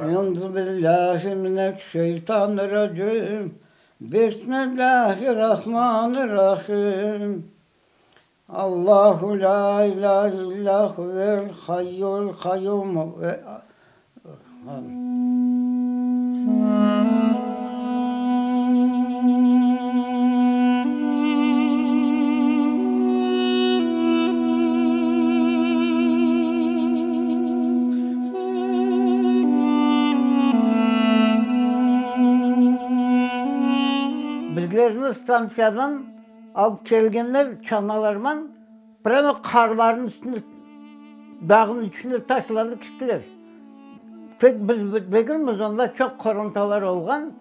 Euzu billahi mineşşeytanirracim. Bismillahirrahmanirrahim. Allahu la ilahe illa huvel hayyul kayyum. Bizlerni stantsiyadan alıp kelgenler çanalarman, prâmo qarlarnıñ üstüne, dağnıñ içine taşladı kettiler. Tek biz degilmiz, onda çoq qorantalar olğan.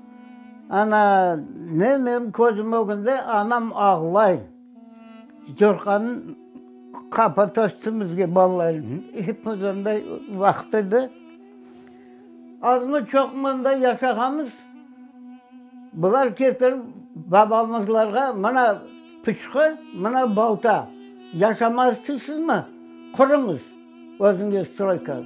Ana, ne menim közüm ögünde anam ağlay, yorğanın qapata üstümizge balalarnı. Epimiz onday vaqıt edi. Azmı-çoqmı anda yaşağanmız. Bular ketirip babamızlarğa mına pıçqı, mına balta, yaşamaq isteysizmi, quruñız özüñiz stroyka.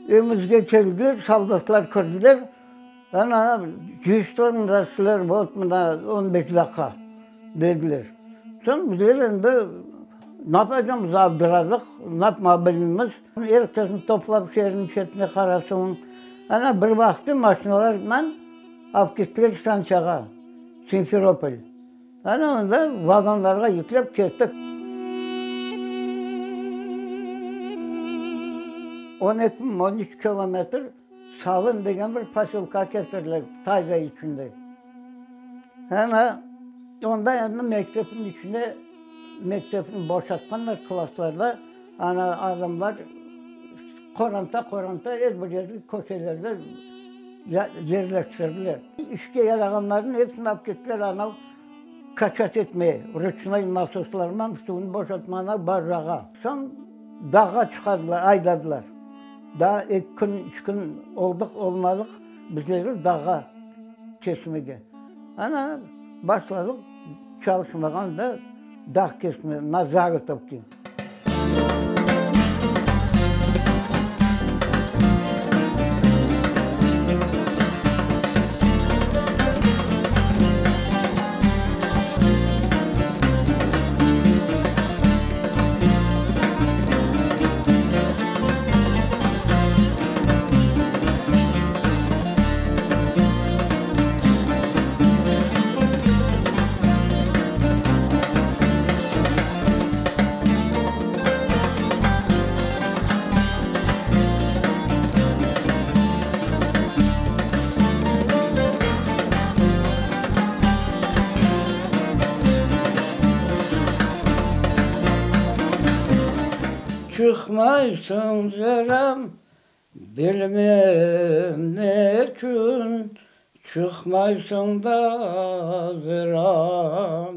Evimizge keldiler, soldatlar kirdiler, ana, cıyıştırıñlar sizler, vot mına on beş daqqa, dediler. Soñ bizler endi napacamız, abdıradıq, napmağa bilmeymiz. Er kesni toplap şeerniñ çetine qarasuvnıñ. Ana, bir vaqtı maşinalarnen alıp kettiler stantsiyağa, Simferopol. Ana onda vagonlarğa yüklep kettik. On eki, on üç kilometr Salın degen bir posölka ketirdiler, tayga içinde. Ana onda endi mektepniñ içinde, mektepni boşatqanlar klasslarda, ana adamlar qoranta-qoranta er bir yerde köşelerde yerleştirdiler. İşke yarağanlarnıñ hepsini alıp kettiler anav kaçat etmeye, ruçnoy nasoslarman suvnı boşatmağa barjağa. Soñ dağğa çıqardılar, aydadılar. Daa eki kün, üç kün oldıq, olmadıq, bizlerni dağğa kesmege. Ana, başladıq çalışmağa da dağ kesme, na zagotovki. Çıqmaysıñ Zeram, bilmem neçün, Çıqmaysıñ da Zeram.